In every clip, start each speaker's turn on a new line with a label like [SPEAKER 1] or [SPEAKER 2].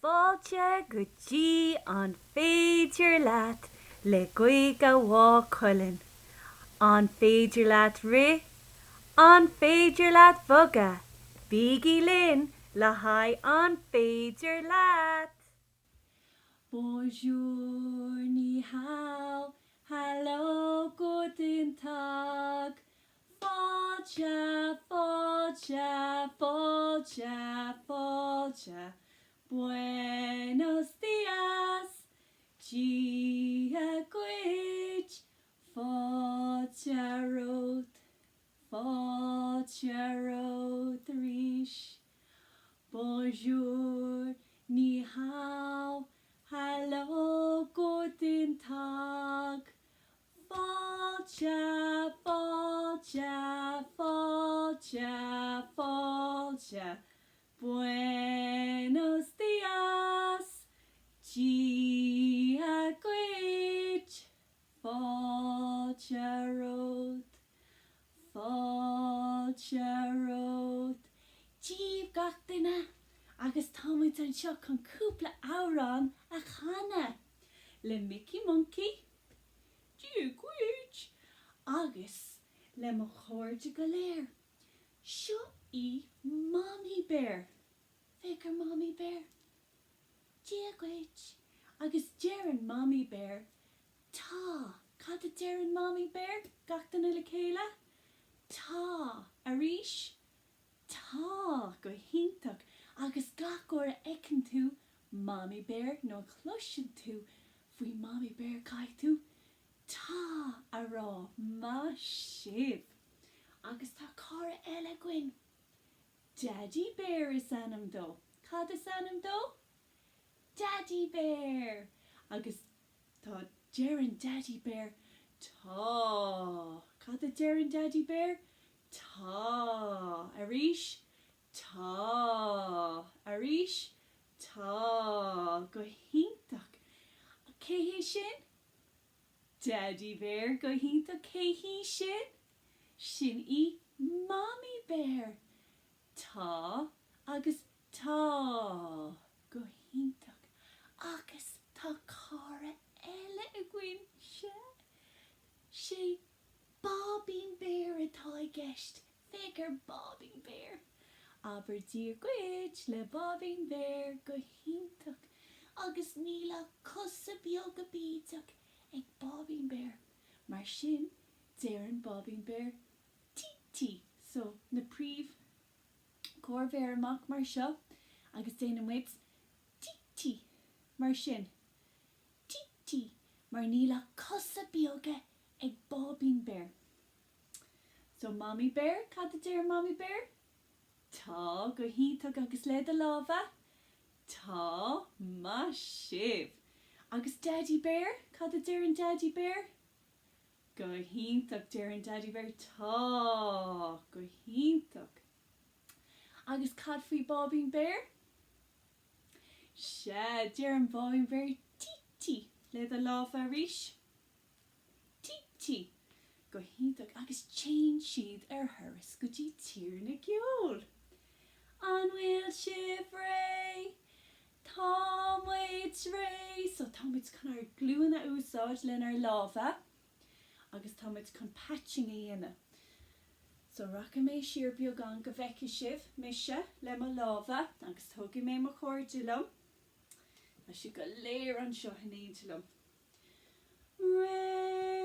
[SPEAKER 1] Fáilte go dtí An Féidir Leat le Gaeilge Mhaigh Cuilinn. An féidir leat rith? An féidir leat bogadh? Bígí linn le haghaidh An Féidir Leat! Bonjour, ni hao, hallo, guten Tag, Fáilte, fáilte, fáilte, fáilte, Buenos días, Dia dhuit, fáilte romhat, fáilte romhat arís. Bonjour, ni hao, hallo, guten Tag, Fáilte, fáilte, fáilte, fáilte, Buenos días, Dia dhuit, fáilte romhat, fáilte romhat. Dia daoibh gach duine agus tá muid anseo chun cúpla amhrán a chanadh le Mickey Monkey, Dia dhuit! Agus le mo chairde go léir. Seo í Mamaí Bear. Féach ar Mamaí Bear. Dia dhuit! Agus deireann Mamaí Bear Tá! Cad a deireann Mamaí Bear? Gach duine le chéile? Tá! Arís? Tá! Go hiontach! Agus gach uair a fheiceann tú Mamaí Bear nó a chloiseann tú faoi Mamaí Bear caithfidh tú Tá! a rá. Maith sibh! Agus tá cara eile againn. Daidí Bear is ainm dó. Cad is ainm dó? Daidí Bear! Agus tá, deireann Daidí Bear Tá! Cad a deireann Daidí Bear? Tá! Arís, Tá! Arís, Tá! Go hiontach! Cé hé sin? Daidí Bear, Go hiontach! Cé hí sin? Sin í Mamaí Bear! Tá agus tá! Go hiontach! Agus tá cara eile againn, sea! Sé Báibín Béar atá i gceist! Féach ar Báibín Béar! Abair Dia dhuit le Báibín Béar! Go hiontach! Agus níl ach cosa beaga bídeach ag Báibín Béar. Mar sin, deireann Báibín Béar tí-tí! So, na príomh corrmhéar amach mar seo agus déanann muid tí-tí! Mar sin. Tí-tí! Mar níl ach cosa beaga ag Báibín Béar. So Mamaí Bear, cad a deir Mamaí Bear? Tá, go hiontach agus le do lámha? Tá, maith sibh! Agus Daidí Bear, cad a deireann Daidí Bear? Go hiontach, deireann Daidí Bear Tá! Go hiontach! Agus cad faoi Báibín Béar? Sea, deireann Báibín Béar Tí-tí le do lámha arís. Tí-tí! Go hiontach! Agus téann siad ar thuras go dtí Tír na gCeol! An bhfuil sibh réidh? Tá muid réidh! So tá muid chun ár glúine a úsáid lenár lámha agus tá muid chun patching a dhéanamh. So rachaidh mé siar beagán go bhfeicfidh sibh mise le mo lámha agus tógfaidh mé mo chairde liom. Tá siad go léir anseo in éindí liom. Réidh!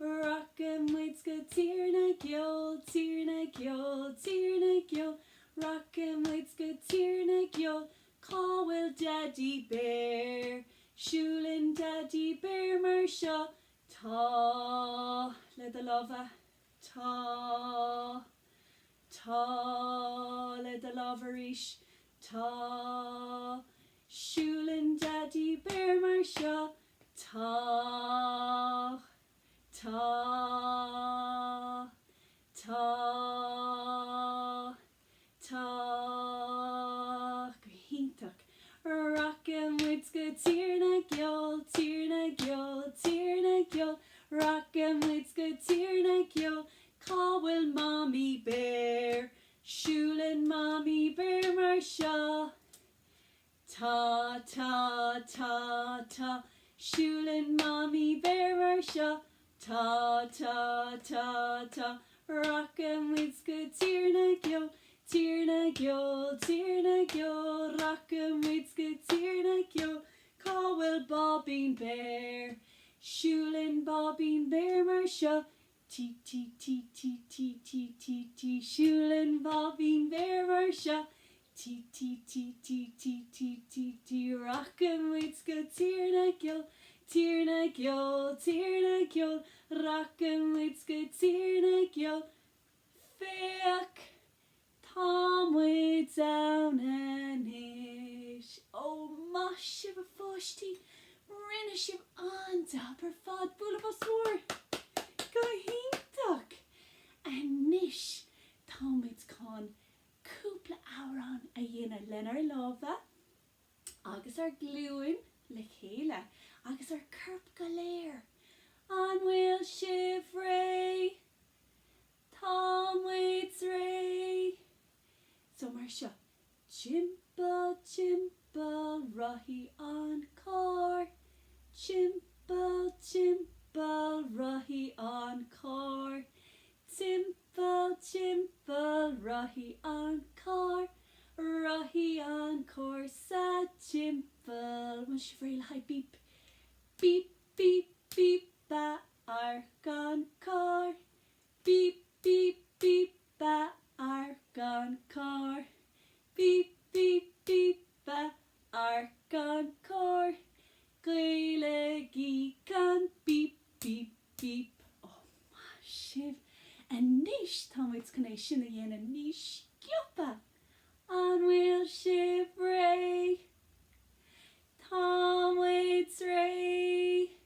[SPEAKER 1] Rachaidh muid go Tír na gCeol, Tír na gCeol, Tír na gCeol, Rachaidh muid go Tír na gCeol, Cá bhfuil Daidí Béar? Siúlann Daidí Béar mar seo, Tá, le do lámha, tá, tá, le do lámha arís, Tá. Siúlann Daidí Béar mar seo. Tá. Tá. Tá. Tá. Go hiontach. Rachaidh muid go Tír na gCeol, Tír na gCeol, Tír na gCeol, Rachaidh muid go Tír na gCeol, Cá bhfuil Mamaí Béar? Siúlann Mamaí Béar mar seo. Tá, tá, tá, tá, siúlann Mamaí Béar mar seo. Tá, tá, tá, tá, rachaidh muid go Tír na gCeol, Tír na gCeol, Tír na gCeol, rachaidh muid go Tír na gCeol, cá bhfuil Báibín Béar? Siúlann Báibín Béar mar seo, Tí, tí, tí, tí, tí, tí, tí, tí, siúlann Báibín Béar mar seo, Tí, tí, tí, tí, tí, tí, tí, tí, rachaidh muid go Tír na gCeol, Tír na gCeol, Tír na gCeol, rachaidh muid go Tír na gCeol. Féach! Tá muid ann anois! Ó, maith sibh a pháistí! Rinne sibh an-jab ar fad! Bualadh bos mór! Go hiontach! Anois tá muid chun cúpla amhrán a dhéanamh lenár lámha agus ár glúin le chéile agus ár corp go léir. An bhfuil sibh réidh? Tá muid réidh! So mar seo, Timpeall, timpeall, rothaí an carr, Timpeall, timpeall, rothaí an carr, Timpeall, timpeall, rothaí an carr, Rothaí an carr sa timpeall. Bhfuil sibh réidh le haghaidh bíp? Bíp, bíp, bíp, amharc an carr. Bíp, bíp, bíp, amharc an carr. Bíp, bíp, bíp, amharc an carr. Scaoiligí an bíp, bíp, bíp. Ó, maith sibh! Anois tá muid chun é sin a dhéanamh níos sciobtha! An bhfuil sibh réidh? Tá muid réidh!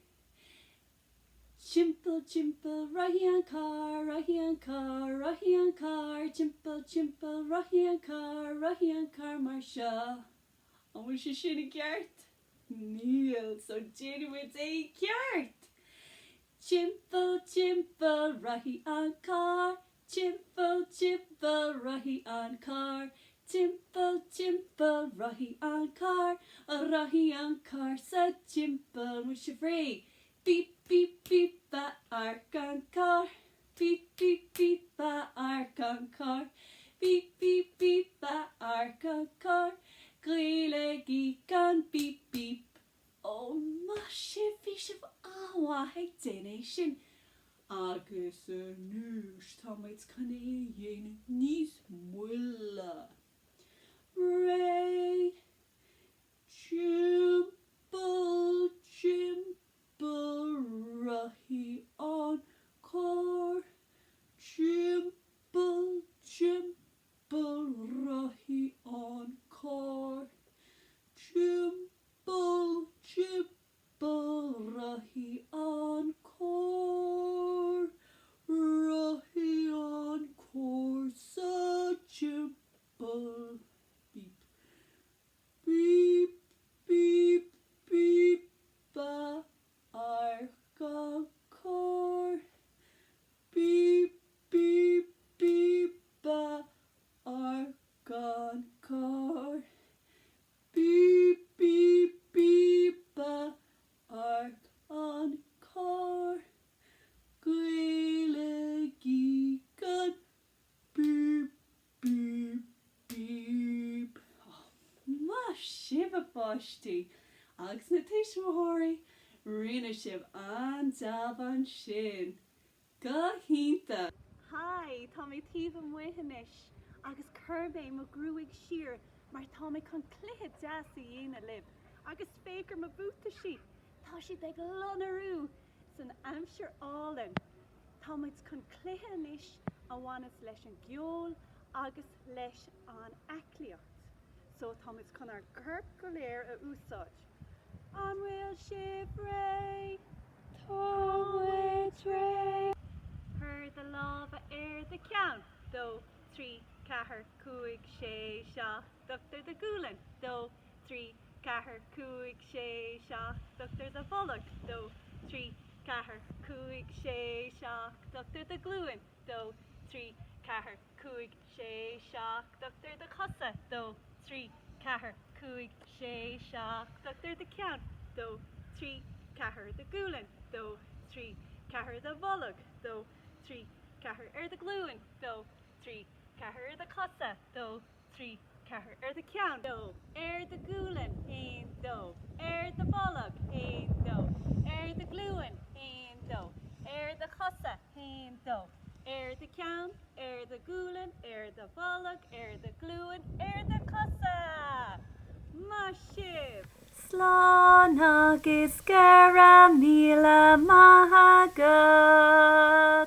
[SPEAKER 1] Timpeall, timpeall, rothaí an carr, rothaí an carr, rothaí an carr, timpeall, timpeall, rothaí an carr, rothaí an carr mar seo. An bhfuil sé sin i gceart? Níl, so déanfaidh muid é i gceart! Timpeall, timpeall, rothaí an carr, timpeall, timpeall, rothaí an carr, timpeall, timpeall, rothaí an carr, rothaí an carr sa timpeall. An bhfuil sibh réidh? Bíp, bíp, bíp, amharc an carr. Bíp, bíp, bíp, amharc an carr. Bíp, bíp, bíp, amharc an carr. Scaoiligí an bíp, bíp. Ó, maith sibh, bhí sibh an-mhaith ag déanamh é sin. Agus anois tá muid chun é a dhéanamh níos moille. Réidh. Timpeall, timpeall, rothaí an carr. Timpeall, timpeall, rothaí an carr. Timpeall, timpeall, rothaí an carr. Rothaí an carr sa timpeall. Beep. Bíp, bíp, bíp, amharc an carr. Bíp, bíp, bíp, amharc an carr. Bíp, bíp, bíp, amharc an carr. Scaoiligí an bíp, Bíp, bíp. Maith sibh, a pháistí! Agus na tuismitheoirí, rinne sibh an-jab ansin! Go hiontach! Hi, tá mé taobh amuigh anois agus chuir mé mo ghruaig siar mar tá mé chun cluiche deas a dhéanamh libh. Agus féach ar mo bhuataisí, tá siad ag lonrú san aimsir álainn. Tá muid chun cluiche anois a bhaineas leis an gceol agus leis an aclaíocht. So tá muid chun ár gcorp go léir a úsáid. An bhfuil sibh réidh? Tá muid réidh! Cuir do lámha ar do cheann. Dó, 3, 4, 5, 6, 7, ocht ar do ghualainn. Dó, 3, 4, 5, 6, 7, ocht ar do bholg. Dó, 3, 4, 5, 6, 7, ocht ar do ghlúin. Dó, 3, 4, 5, 6, 7, ocht ar do chosa. Dó, 3, 4, 5, 6, 7, 8 ar do cheann, 2, 3, 4 ar do ghualainn, 2, 3, 4 ar do bholg, 2, 3, 4 ar do ghlúin, 2, 3, 4 ar do chosa, 2, 3, 4 ar do cheann, 2 ar do ghualainn, 1, 2 ar do bholg, 1, 2 ar do ghlúin, 1, 2 ar do chosa, 1, 2 ar do cheann, ar do ghualainn, ar do bholg, ar do ghlúin, ar do chosa! Maith sibh! Slán agus go raibh míle maith agat!